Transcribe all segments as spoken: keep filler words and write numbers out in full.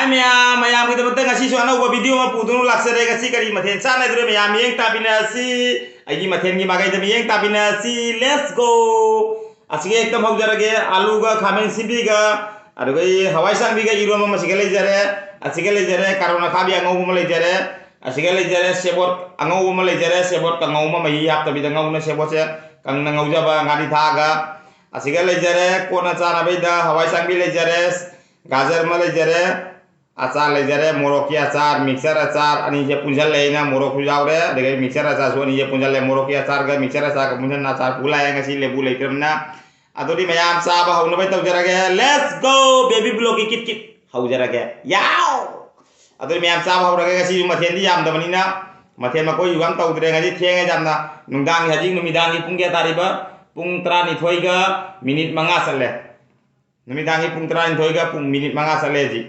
ꯃꯌꯥꯝ, ꯃꯌꯥꯝꯒꯤꯗꯃꯛꯇ ꯉꯁꯤꯁꯨ ꯑꯅꯧꯕ video ꯑꯃ ꯄꯨꯗꯨꯅ ꯂꯥꯛꯆꯔꯦ꯫ ꯉꯁꯤ ꯀꯔꯤ ꯃꯊꯦꯜ ꯆꯥꯟꯅꯗꯣꯏꯔꯣ? ꯃꯌꯥꯝ ꯃꯤꯠꯌꯦꯡ ꯇꯥꯕꯤꯅꯁꯤ, ꯑꯩꯒꯤ ꯃꯊꯦꯜꯒꯤ ꯃꯥꯏꯀꯩꯗ ꯃꯤꯠꯌꯦꯡ ꯇꯥꯕꯤꯅꯁꯤ꯫ Let's go! ꯑꯁꯤꯒ ꯍꯦꯛꯇ ꯍꯧꯖꯔꯒꯦ꯫ ꯑꯂꯨꯒ ꯈꯥꯃꯦꯟ ꯑꯁꯤꯟꯕꯤꯒ, ꯑꯗꯨꯒ ꯑꯩ ꯍꯋꯥꯏ ꯁꯥꯡꯕꯤꯒ ꯏꯔꯣꯟꯕ ꯑꯃ ꯑꯁꯤꯒ ꯂꯩꯖꯔꯦ꯫ ꯑꯁꯤꯒ ꯂꯩꯖꯔꯦ ꯀꯥꯔꯣꯠ ꯑꯈꯥꯕꯤ ꯑꯉꯧꯕ ꯑꯃ ꯂꯩꯖꯔꯦ꯫ ꯑꯁꯤꯒ ꯂꯩꯖꯔꯦ ꯁꯦꯕꯣꯠ ꯑꯉꯧꯕ ꯑꯃ ꯂꯩꯖꯔꯦ꯫ ꯁꯦꯕꯣꯠ ꯀꯥꯡꯉꯧ ꯑꯃ, ꯃꯍꯤ ꯍꯥꯞꯇꯕꯤꯗ ꯉꯧꯅ ꯁꯦꯕꯣꯠꯁꯦ ꯀꯪꯅ ꯉꯧꯖꯕ ꯉꯥꯔꯤ ꯊꯥꯛꯑꯒ꯫ ꯑꯁꯤꯒ ꯂꯩꯖꯔꯦ ꯀꯣꯟꯅ ꯆꯥꯅꯕꯩꯗ ꯍꯋꯥꯏ ꯁꯥꯡꯕꯤ ꯂꯩꯖꯔꯦ, ꯒꯥꯖꯔ ꯑꯃ ꯂꯩꯖꯔꯦ, ꯑꯆꯥꯔ ꯂꯩꯖꯔꯦ, ꯃꯣꯔꯣꯛꯀꯤ ꯑꯆꯥꯔ, ꯃꯤꯛꯆꯔ ꯑꯆꯥꯔ ꯑꯅꯤꯁꯦ ꯄꯨꯟꯁꯤꯜꯂꯦ꯫ ꯑꯩꯅ ꯃꯣꯔꯣꯛꯁꯨ ꯌꯥꯎꯔꯦ, ꯑꯗꯒꯤ ꯃꯤꯛꯆꯔ ꯑꯆꯥꯔꯁꯨ ꯑꯅꯤꯁꯦ ꯄꯨꯟꯁꯤꯜꯂꯦ꯫ ꯃꯣꯔꯣꯛꯀꯤ ꯑꯆꯥꯔꯒ ꯃꯤꯛꯆꯔ ꯑꯆꯥꯔꯒ ꯄꯨꯟꯁꯤꯟꯅ ꯑꯆꯥꯔ ꯄꯨ ꯂꯥꯛꯑꯦ꯫ ꯉꯁꯤ ꯂꯦꯕꯨ ꯂꯩꯇ꯭ꯔꯕꯅꯤꯅ꯫ ꯑꯗꯨꯗꯤ ꯃꯌꯥꯝ ꯆꯥꯕ ꯍꯧꯅꯕ ꯇꯧꯖꯔꯒꯦ꯫ Let's go, baby blockꯀꯤ ꯀꯤꯠ ꯀꯤꯠ ꯍꯧꯖꯔꯒꯦ꯫ ꯌꯥꯎ! ꯑꯗꯨꯗꯤ ꯃꯌꯥꯝ ꯆꯥꯕ ꯍꯧꯔꯒꯦ꯫ ꯉꯁꯤꯁꯨ ꯃꯊꯦꯜꯗꯤ ꯌꯥꯝꯗꯕꯅꯤꯅ ꯃꯊꯦꯜ ꯃꯀꯣꯏꯁꯨ ꯌꯥꯝ ꯇꯧꯗ꯭ꯔꯦ꯫ ꯉꯁꯤ ꯊꯦꯡꯉꯦ ꯌꯥꯝꯅ꯫ ꯅꯨꯡꯗꯥꯡꯒꯤ, ꯍꯧꯖꯤꯛ ꯅꯨꯃꯤꯗꯥꯡꯒꯤ ꯄꯨꯡ ꯀꯌꯥ ꯇꯥꯔꯤꯕ? ꯄꯨꯡ ꯇꯔꯥꯅꯤꯊꯣꯏꯒ ꯃꯤꯅꯤꯠ ꯃꯉꯥ ꯆꯠꯂꯦ꯫ ꯅꯨꯃꯤꯗꯥꯡꯒꯤ ꯄꯨꯡ ꯇꯔꯥꯅꯤꯊꯣꯏꯒ ꯄꯨꯡ ꯃꯤꯅꯤꯠ ꯃꯉꯥ ꯆꯠꯂꯦ ꯍꯧꯖꯤꯛ꯫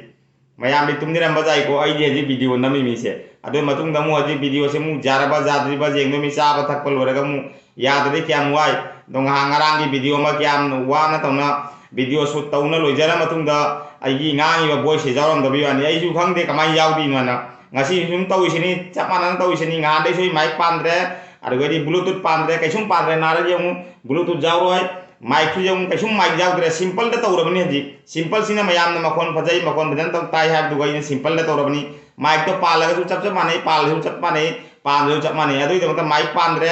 ꯃꯌꯥꯝꯗꯤ ꯇꯨꯝꯅꯤꯡꯔꯝꯕ ꯌꯥꯏꯀꯣ, ꯑꯩꯗꯤ ꯍꯧꯖꯤꯛ video ꯅꯝꯃꯤꯃꯤꯁꯦ꯫ ꯑꯗꯨꯒꯤ ꯃꯇꯨꯡꯗ ꯑꯃꯨꯛ ꯍꯧꯖꯤꯛ videoꯁꯦ ꯑꯃꯨꯛ ꯌꯥꯔꯕ ꯌꯥꯗ꯭ꯔꯤꯕ ꯌꯦꯡꯗꯣꯏꯃꯤ꯫ ꯆꯥꯕ ꯊꯛꯄ ꯂꯣꯏꯔꯒ ꯑꯃꯨꯛ ꯌꯥꯗ꯭ꯔꯗꯤ ꯀꯌꯥꯝ ꯋꯥꯏ꯫ ꯑꯗꯣ ꯉꯍꯥꯟ ꯉꯔꯥꯡꯒꯤ video ꯑꯃ ꯀꯌꯥꯝ ꯋꯥꯅ ꯇꯧꯅ video shoot ꯇꯧꯅ ꯂꯣꯏꯖꯔ ꯃꯇꯨꯡꯗ ꯑꯩꯒꯤ ꯉꯥꯡꯉꯤꯕ voiceꯁꯦ ꯌꯥꯎꯔꯝꯗꯕꯩ ꯋꯥꯅꯤ꯫ ꯑꯩꯁꯨ ꯈꯪꯗꯦ ꯀꯃꯥꯏꯅ ꯌꯥꯎꯗꯣꯏꯅꯣꯅ꯫ ꯉꯁꯤ ꯁꯨꯝ ꯇꯧꯔꯤꯁꯤꯅꯤ, ꯆꯞ ꯃꯥꯟꯅꯅ ꯇꯧꯔꯤꯁꯤꯅꯤ꯫ ꯅꯍꯥꯟꯗꯩꯁꯨ ꯑꯩ mic ꯄꯥꯟꯗ꯭ꯔꯦ, ꯑꯗꯨꯒꯗꯤ Bluetooth ꯄꯥꯟꯗ꯭ꯔꯦ, ꯀꯩꯁꯨꯝ ꯄꯥꯟꯗ꯭ꯔꯦ꯫ ꯅꯥꯔꯗꯤ ꯑꯃꯨꯛ Bluetooth ꯌꯥꯎꯔꯣꯏ, micꯁꯨ ꯑꯃꯨꯛ ꯀꯩꯁꯨꯝ mic ꯌꯥꯎꯗ꯭ꯔꯦ꯫ Simpleꯗ ꯇꯧꯔꯕꯅꯤ ꯍꯧꯖꯤꯛ꯫ Simpleꯁꯤꯅ ꯃꯌꯥꯝꯅ ꯃꯈꯣꯟ ꯐꯖꯩ, ꯃꯈꯣꯟ ꯐꯖꯅ ꯇꯧ-, ꯇꯥꯏ ꯍꯥꯏꯕꯗꯨꯒ ꯑꯩꯅ simpleꯗ ꯇꯧꯔꯕꯅꯤ꯫ Micꯇꯣ ꯄꯥꯜꯂꯒꯁꯨ ꯆꯞ ꯆꯞ ꯃꯥꯟꯅꯩ, ꯄꯥꯜꯂꯁꯨ ꯆꯞ ꯃꯥꯟꯅꯩ, ꯄꯥꯟꯗ꯭ꯔꯁꯨ ꯆꯞ ꯃꯥꯟꯅꯩ꯫ ꯑꯗꯨꯒꯤꯗꯃꯛꯇ mic ꯄꯥꯟꯗ꯭ꯔꯦ,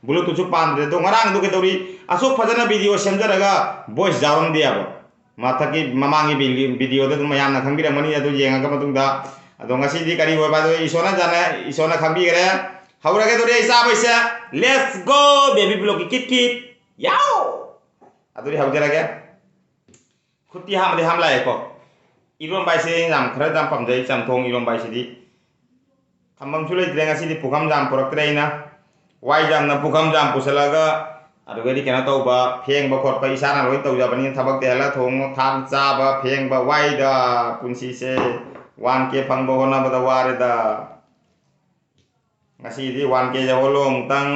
Bluetoothꯁꯨ ꯄꯥꯟꯗ꯭ꯔꯦ꯫ ꯑꯗꯣ ꯉꯔꯥꯡꯗꯣ ꯀꯩꯗꯧꯔꯤ? ꯑꯁꯨꯛ ꯐꯖꯅ video ꯁꯦꯝꯖꯔꯒ voice ꯌꯥꯎꯔꯝꯗꯦꯕ꯫ ꯃꯊꯛꯀꯤ ꯃꯃꯥꯡꯒꯤ ꯚꯤ-, videoꯗ ꯑꯗꯨꯝ ꯃꯌꯥꯝꯅ ꯈꯪꯕꯤꯔꯝꯒꯅꯤ, ꯑꯗꯨ ꯌꯦꯡꯉꯒ ꯃꯇꯨꯡꯗ꯫ ꯑꯗꯣ ꯉꯁꯤꯗꯤ ꯀꯔꯤ ꯑꯣꯏꯕ ꯍꯥꯏꯗꯣ ꯏꯁꯣꯔꯅ ꯆꯥꯟꯅ-, ꯏꯁꯣꯔꯅ ꯈꯪꯕꯤꯈ꯭ꯔꯦ꯫ ꯍꯧꯔꯒꯦ ꯑꯗꯨꯗꯤ ꯑꯩ ꯆꯥꯕꯩꯁꯦ꯫ Let's go, baby blockꯀꯤ ꯀꯤꯠ ꯀꯤꯠ꯫ ꯌꯥꯎ! ꯑꯗꯨꯗꯤ ꯍꯧꯖꯔꯒꯦ꯫ ꯈꯨꯠꯇꯤ ꯍꯥꯝꯕꯗꯤ ꯍꯥꯝ ꯂꯥꯛꯑꯦꯀꯣ꯫ ꯏꯔꯣꯝꯕ ꯍꯥꯏꯁꯦ ꯌꯥꯝ, ꯈꯔ ꯌꯥꯝ ꯄꯥꯝꯖꯩ, ꯆꯝꯊꯣꯡ ꯏꯔꯣꯝꯕ ꯍꯥꯏꯁꯤꯗꯤ꯫ ꯊꯝꯐꯝꯁꯨ ꯂꯩꯇ꯭ꯔꯦ, ꯉꯁꯤꯗꯤ ꯄꯨꯈꯝ ꯖꯥꯝ ꯄꯨꯔꯛꯇ꯭ꯔꯦ ꯑꯩꯅ꯫ ꯋꯥꯏ ꯖꯥꯝꯅ ꯄꯨꯈꯝ ꯖꯥꯝ ꯄꯨꯁꯤꯜꯂꯒ, ꯑꯗꯨꯒꯗꯤ ꯀꯩꯅꯣ ꯇꯧꯕ, ꯐꯦꯡꯕ ꯈꯣꯠꯄ ꯏꯁꯥꯅ ꯂꯣꯏ ꯇꯧꯖꯕꯅꯤꯅ ꯊꯕꯛꯇꯤ ꯍꯜꯂ ꯊꯣꯡꯉꯣ, ꯊꯥꯡ ꯆꯥꯕ, ꯐꯦꯡꯕ, ꯋꯥꯏꯗ ꯄꯨꯟꯁꯤꯁꯦ꯫ One K ꯐꯪꯕ ꯍꯣꯠꯅꯕꯗ ꯋꯥꯔꯦꯗ꯫ ꯉꯁꯤꯗꯤ one K ꯌꯧꯍꯜꯂꯣ ꯑꯃꯨꯛꯇꯪ꯫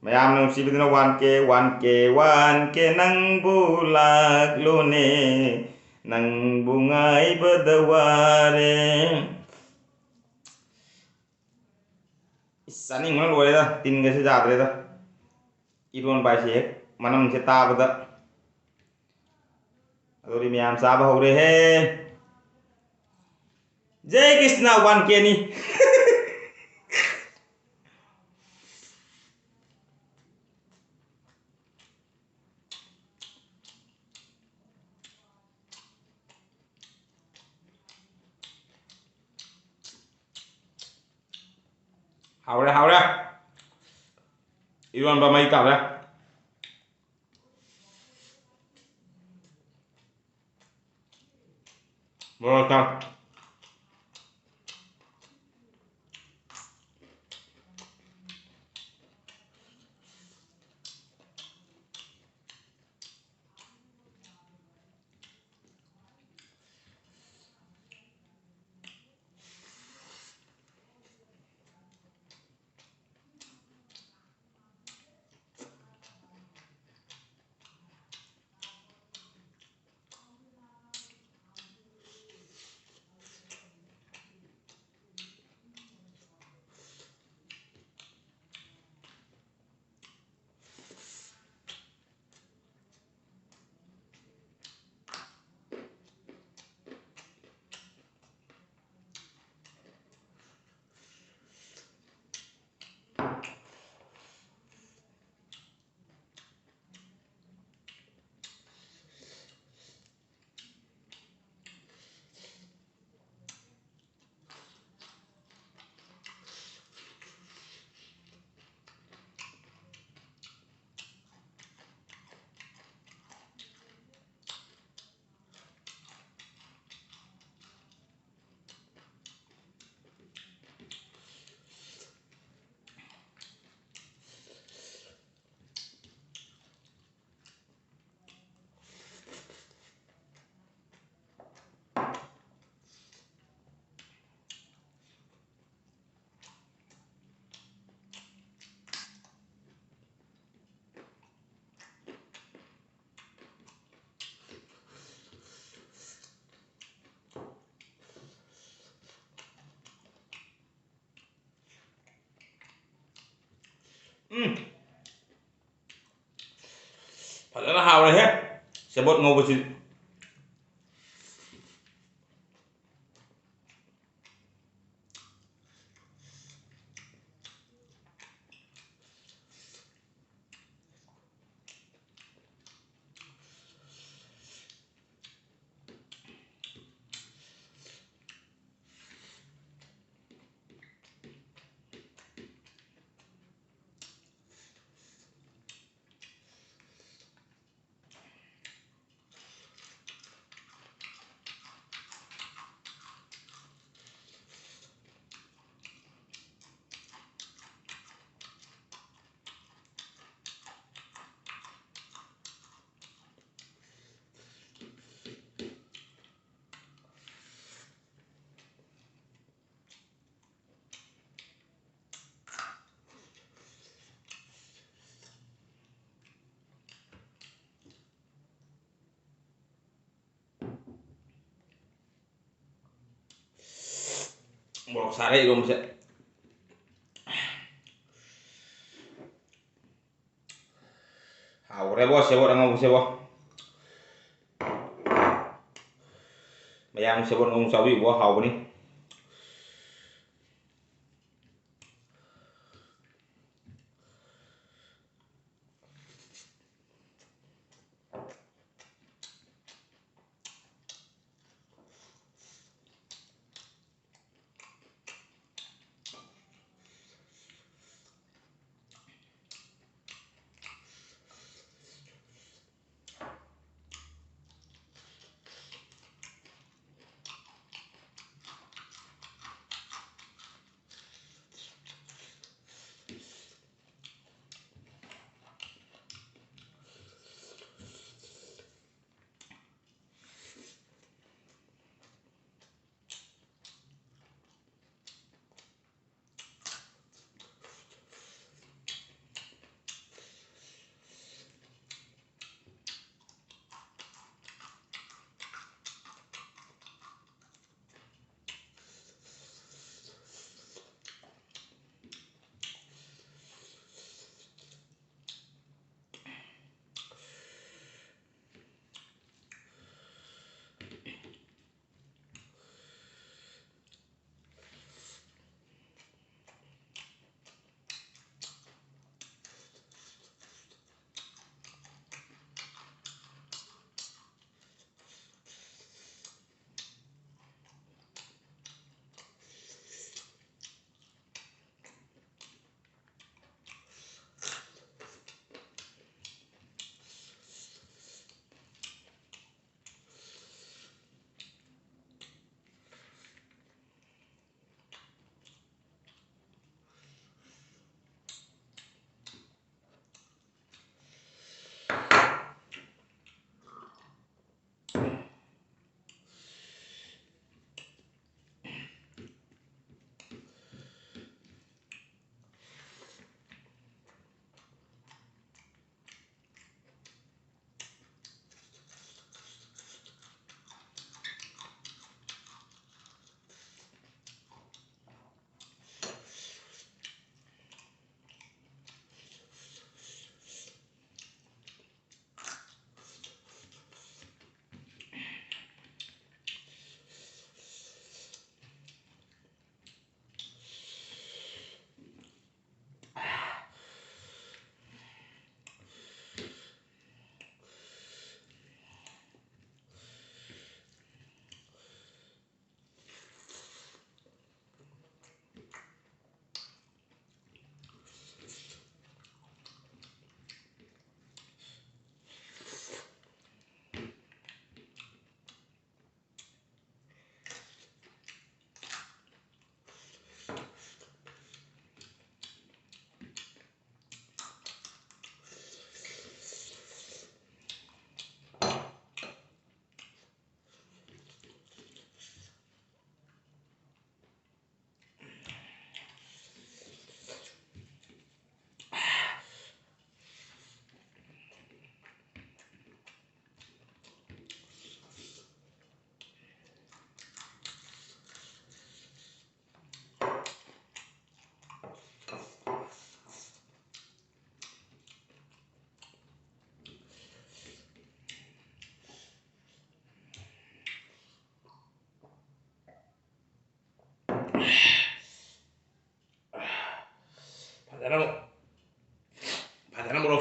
ꯃꯌꯥꯝꯅ ꯅꯨꯡꯁꯤꯕꯤꯗꯨꯅ one K, one K, one K ꯅꯪꯕꯨ ꯂꯥꯛꯂꯣꯅꯦ꯫ ꯅꯪꯕꯨ ꯉꯥꯏꯕꯗ ꯋꯥꯔꯦ꯫ ꯏꯁ, ꯆꯥꯅꯤꯡꯕꯅ ꯂꯣꯏꯔꯦꯗ, ꯇꯤꯟꯒꯁꯦ ꯌꯥꯗ꯭ꯔꯦꯗ꯫ ꯏꯔꯣꯟꯕ ꯍꯥꯏꯁꯦ ꯍꯦꯛ ꯃꯅꯝꯁꯦ ꯇꯥꯕꯗ꯫ ꯑꯗꯨꯗꯤ ꯃꯌꯥꯝ ꯆꯥꯕ ꯍꯧꯔꯦꯍꯦ꯫ ꯖꯩ ꯀ꯭ꯔꯤꯁꯅ ꯋꯥꯟ ꯀꯦꯅꯤ꯫ ꯍꯥꯎꯔꯦ, ꯍꯥꯎꯔꯦ꯫ ꯏꯔꯣꯟꯕ ꯃꯩ ꯇꯥꯔꯦ꯫ ꯃꯣꯔꯣꯛ ꯊꯥꯎ꯫ ꯎꯝ꯫ ꯐꯖꯅ ꯍꯥꯎꯔꯦꯍꯦ, ꯁꯦꯕꯣꯠ ꯉꯧꯕꯁꯤ꯫ ꯃꯣꯔꯣꯛ ꯁꯥꯔꯦ ꯏꯔꯣꯝꯕꯁꯦ꯫ ꯍꯥꯎꯈ꯭ꯔꯦꯕꯣ ꯁꯦꯕꯣꯠ ꯑꯉꯧꯕꯁꯦꯕꯣ꯫ ꯃꯌꯥꯝ ꯁꯦꯕꯣꯠ ꯑꯉꯧꯕ ꯆꯥꯕꯤꯌꯨꯀꯣ, ꯍꯥꯎꯕꯅꯤ꯫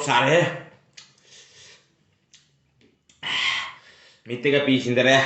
ꯁꯥꯔꯦꯍꯦ꯫ ꯃꯤꯠꯇꯒ ꯄꯤ ꯁꯤꯟꯗꯔꯦ꯫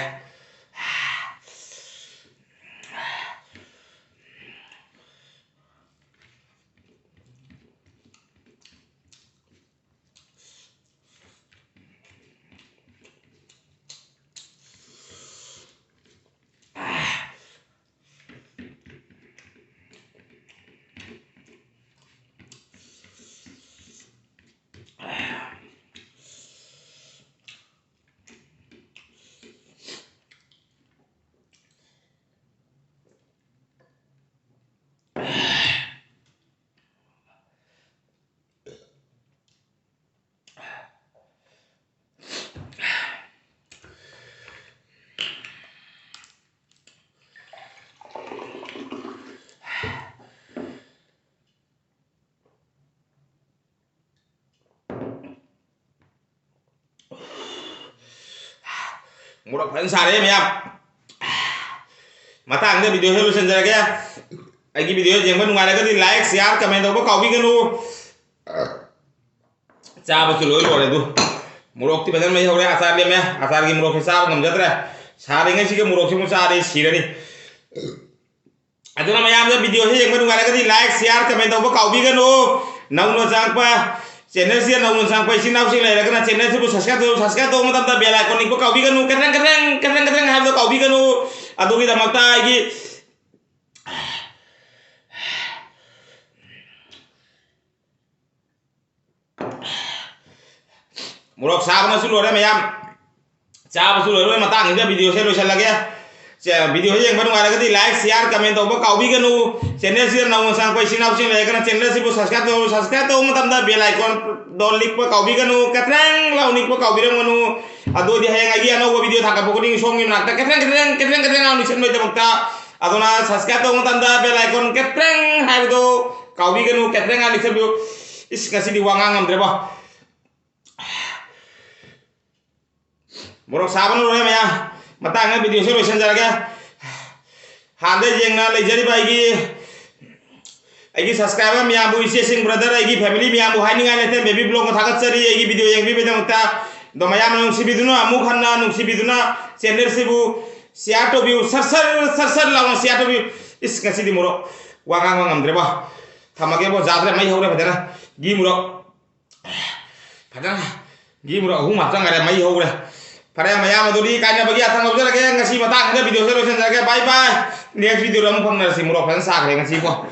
ꯃꯣꯔꯣꯛ ꯐꯖꯅ ꯁꯥꯔꯦ ꯃꯌꯥꯝ꯫ ꯃꯇꯥꯡꯗ video ꯁꯦ ꯂꯣꯏꯁꯤꯟꯖꯔꯒꯦ꯫ ꯑꯩꯒꯤ video ꯌꯦꯡꯕ ꯅꯨꯡꯉꯥꯏꯔꯒꯗꯤ like, share, comment ꯇꯧꯕ ꯀꯥꯎꯕꯤꯒꯅꯨ꯫ ꯆꯥꯕꯁꯨ ꯂꯣꯏ ꯂꯣꯏꯔꯦ ꯑꯗꯨ꯫ ꯃꯣꯔꯣꯛꯇꯤ ꯐꯖꯅ ꯃꯩ ꯍꯧꯔꯦ꯫ ꯑꯆꯥꯔ ꯂꯦꯝꯃꯦ꯫ ꯑꯆꯥꯔꯒꯤ ꯃꯣꯔꯣꯛꯁꯦ ꯆꯥꯕ ꯉꯝꯖꯗ꯭ꯔꯦ꯫ ꯁꯥꯔꯤꯉꯩꯁꯤꯒ ꯃꯣꯔꯣꯛꯁꯤꯃꯨꯛ ꯆꯥꯔꯗꯤ ꯁꯤꯔꯅꯤ꯫ ꯑꯗꯨꯅ ꯃꯌꯥꯝꯅ video ꯁꯦ ꯌꯦꯡꯕ ꯅꯨꯡꯉꯥꯏꯔꯒꯗꯤ like, share, comment ꯇꯧꯕ ꯀꯥꯎꯕꯤꯒꯅꯨ꯫ ꯅꯧꯅ ꯆꯪꯉꯛꯄ channel ꯁꯤꯗ ꯅꯧꯅ ꯆꯪꯉꯛꯄ ꯏꯆꯤꯟ ꯏꯅꯥꯎꯁꯤꯡ ꯂꯩꯔꯒꯅ channel ꯁꯤꯕꯨ subscribe ꯇꯧ, subscribe ꯇꯧꯕ ꯃꯇꯝꯗ bell icon ꯅꯤꯛꯄ ꯀꯥꯎꯕꯤꯒꯅꯨ꯫ ꯀ꯭ꯔꯦꯡ ꯀ꯭ꯔꯦꯡ, ꯀ꯭ꯔꯦꯡ ꯀ꯭ꯔꯦꯡ ꯍꯥꯏꯕꯗꯣ ꯀꯥꯎꯕꯤꯒꯅꯨ꯫ ꯑꯗꯨꯒꯤꯗꯃꯛꯇ ꯑꯩꯒꯤ ꯃꯣꯔꯣꯛ ꯁꯥꯕꯅꯁꯨ ꯂꯣꯏꯔꯦ ꯃꯌꯥꯝ꯫ ꯆꯥꯕꯁꯨ ꯂꯣꯏꯔꯦ꯫ ꯃꯇꯥꯡꯁꯤꯗ video ꯁꯦ ꯂꯣꯏꯁꯤꯜꯂꯒꯦ꯫ ꯆꯦ-, video ꯁꯦ ꯌꯦꯡꯕ ꯅꯨꯡꯉꯥꯏꯔꯒꯗꯤ like, share, comment ꯇꯧꯕ ꯀꯥꯎꯕꯤꯒꯅꯨ꯫ Channel ꯁꯤꯗ ꯅꯧꯅ ꯆꯪꯉꯛꯄ ꯏꯆꯤꯟ ꯏꯅꯥꯎꯁꯤꯡ ꯂꯩꯔꯒꯅ channel ꯁꯤꯕꯨ subscribe ꯇꯧ, subscribe ꯇꯧꯕ ꯃꯇꯝꯗ bell icon ꯗꯣ ꯅꯤꯛꯄ ꯀꯥꯎꯕꯤꯒꯅꯨ꯫ ꯀꯇ꯭ꯔꯦꯡ ꯂꯥꯎ ꯅꯤꯛꯄ ꯀꯥꯎꯕꯤꯔꯝꯒꯅꯨ꯫ ꯑꯗꯨ ꯑꯣꯏꯗꯤ ꯍꯌꯦꯡ ꯑꯩꯒꯤ ꯑꯅꯧꯕ video ꯊꯥꯒꯠꯄ ꯈꯨꯗꯤꯡ ꯁꯣꯝꯒꯤ ꯃꯅꯥꯛꯇ ꯀꯇ꯭ꯔꯦꯡ, ꯀꯇ꯭ꯔꯦꯡ, ꯀꯇ꯭ꯔꯦꯡ, ꯀꯇ꯭ꯔꯦꯡ ꯂꯥꯎ ꯅꯤꯛꯁꯟꯕꯒꯤꯗꯃꯛꯇ꯫ ꯑꯗꯨꯅ subscribe ꯇꯧꯕ ꯃꯇꯝꯗ bell icon ꯀꯇ꯭ꯔꯦꯡ ꯍꯥꯏꯕꯗꯣ ꯀꯥꯎꯕꯤꯒꯅꯨ꯫ ꯀꯇ꯭ꯔꯦꯡ ꯍꯥꯏꯅ ꯅꯤꯛꯁꯟꯕꯤꯌꯨ꯫ ꯏꯁ, ꯉꯁꯤꯗꯤ ꯋꯥ ꯉꯥꯡ ꯉꯝꯗ꯭ꯔꯦꯕꯣ꯫ ꯃꯣꯔꯣꯛ ꯁꯥꯕꯅ ꯂꯣꯏꯔꯦ ꯃꯌꯥꯝ꯫ ꯃꯇꯥꯡꯗ video ꯁꯦ ꯂꯣꯏꯁꯤꯟꯖꯔꯒꯦ꯫ ꯍꯥꯟꯅꯗꯩ ꯌꯦꯡꯅ ꯂꯩꯖꯔꯤꯕ ꯑꯩꯒꯤ ꯑꯩꯒꯤ subscriber ꯃꯌꯥꯝꯕꯨ, ꯏꯆꯦꯁꯤꯡ, brother, ꯑꯩꯒꯤ family ꯃꯌꯥꯝꯕꯨ ꯍꯥꯏꯅꯤꯡꯉꯥꯏ ꯂꯩꯇꯦ꯫ Baby vlog ꯊꯥꯒꯠꯆꯔꯤ ꯑꯩꯒꯤ video ꯌꯦꯡꯕꯤꯕꯒꯤꯗꯃꯛꯇ꯫ ꯑꯗꯣ ꯃꯌꯥꯝꯅ ꯅꯨꯡꯁꯤꯕꯤꯗꯨꯅ, ꯑꯃꯨꯛ ꯍꯟꯅ ꯅꯨꯡꯁꯤꯕꯤꯗꯨꯅ channel ꯁꯤꯕꯨ share ꯇꯧꯕꯤꯌꯨ꯫ ꯁꯠ ꯁꯠ ꯁꯠ ꯁꯠ ꯂꯥꯎꯅ share ꯇꯧꯕꯤꯌꯨ꯫ ꯏꯁ, ꯉꯁꯤꯗꯤ ꯃꯣꯔꯣꯛ ꯋꯥ ꯉꯥꯡꯕ ꯉꯝꯗ꯭ꯔꯦꯕꯣ꯫ ꯊꯝꯃꯒꯦꯕꯣ, ꯌꯥꯗ꯭ꯔꯦ, ꯃꯩ ꯍꯧꯔꯦ ꯐꯖꯅ꯫ ꯒꯤ ꯃꯣꯔꯣꯛ ꯐꯖꯅ, ꯒꯤ ꯃꯣꯔꯣꯛ ꯑꯍꯨꯝ ꯍꯥꯞꯆꯟꯈꯔꯦ, ꯃꯩ ꯍꯧꯔꯦ꯫ ꯐꯔꯦ, ꯃꯌꯥꯝ ꯑꯗꯨꯗꯤ ꯀꯥꯏꯅꯕꯒꯤ ꯌꯥꯊꯪ ꯂꯧꯖꯔꯒꯦ꯫ ꯉꯁꯤ ꯃꯇꯥꯡꯁꯤꯗ video ꯁꯦ ꯂꯣꯏꯁꯤꯟꯖꯔꯒꯦ꯫ Bye bye꯫ Next video ꯗ ꯑꯃꯨꯛ ꯐꯪꯅꯔꯁꯤ꯫ ꯃꯣꯔꯣꯛ ꯐꯖꯅ ꯁꯥꯈ꯭ꯔꯦ ꯉꯁꯤꯀꯣ꯫